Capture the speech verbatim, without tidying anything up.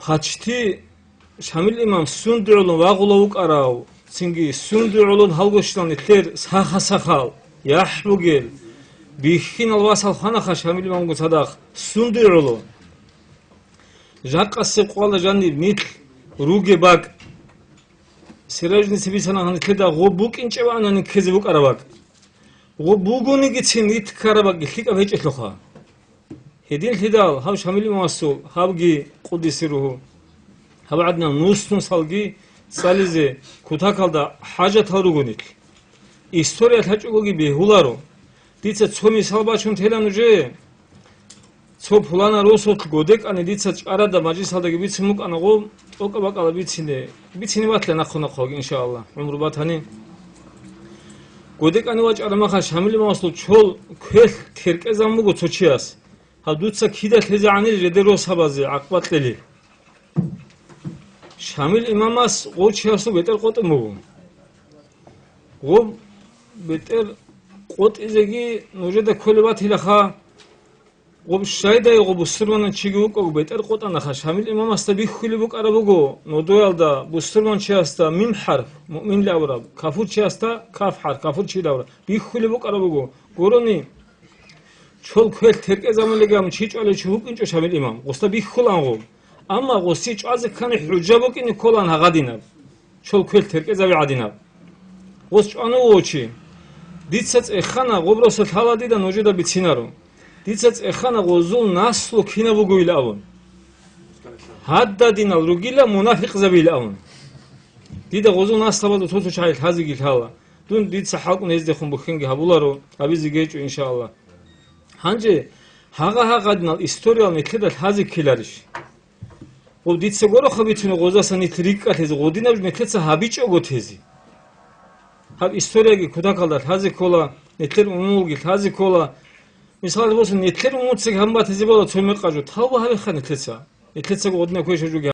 Хъачти Шамил имам сунде гӀолон вагъула вукӀарав, цинги сунде гӀолон гьалгощал нилъер саха-сахал, яхӀ бугел, бихьинал васал хванаха Шамил имамгун цадахъ сунде гӀоло. Жакъасеб къвала жаниб нилъ руге бакӀ. Сиражница бицана нилъеда гъоб букӀинчӀеб анани ккезе букӀараб бакӀ. Гъоб бугонигицин рит ккараб бакӀги лъикӀаб гьечӀелъулха. Гьединлъидал гьав Шамил имамасул гьабги къуддиса сирругьу, гьаб гӀадинал нусдусалги цӀализе кутакалда хӀажатал ругонилъ. История лъачӀогоги бегьуларо. Дица цо мисал бачун тела нужее. Цо пулана росулъ годекӀани дица чӀарада мажлисалдаги бицин букӀана гъо, тӀокӀа-бакӀала бицине, бицине ватла нахъо-нахъоги, иншаалла, гӀумру батани. ГодекӀани вачӀараб махалъ Шамил имамасул чол квелъ теркӀезабун буго цо чияс. Гьаб дуца кида лъезегӀанил жеде росабазе гӀакъуба кьели? Шамил имамас гъов чиясул бетӀер къотӀун буго. Гъоб бетӀер къотӀизеги нужеда кколеб батилаха, гъоб щайдай гъо бусурманан чиги вукӀаго бетӀер къотӀанаха, Шамил имамасда бихьулеб букӀараб буго, нодоялда бусурманчиясда мим хӀарп, муъминлъи абураб, кафурчиясда каф хӀарп, кафурчиясда абураб, бихьулеб букӀараб буго. Гурони, чол квелъ теркӀезабулеб гьабун чи чӀвалев чи вукӀинчӀо Шамил имам, гъосда бихьулаан гъо. Амма гъоси чӀвазе ккани хӀужа букӀине кколаан гьагъадинаб. Чол квелъ теркӀезаби гӀадинаб. Гъос чӀванав вуго чи. Дица цӀехана, гъоб росулъ лъала дида нужеда бицинаро. Дица цӀехана гъозул наслу кинаб бугойилан абун. Гьададинал ругила мунафикъзабийилан абун. Дида гъозул наслабазул цо-цо чагӀи лъазеги лъала. Дун дица хӀалкӀун гьездехун бухьинги гьабуларо, гьабизе гьечӀо, иншаалла. Гьанже гьагъа-гьагъадинал историял нилъеда лъазе ккеларищ? Гъоб дица гороха бицунеб гъозасан нилъ рикӀкӀалъизе, гъодинаб жо нилъеца гьабичӀого тезе. Гьаб историяги кутакалда лъазе ккола, нилъер умумулги лъазе ккола. Мисалалъе босун, нилъер умумуца гьабун батизе бола цо мекъаб жо, тавба гьабеха нилъеца. Нилъецаго гъодинаб квешаб жоги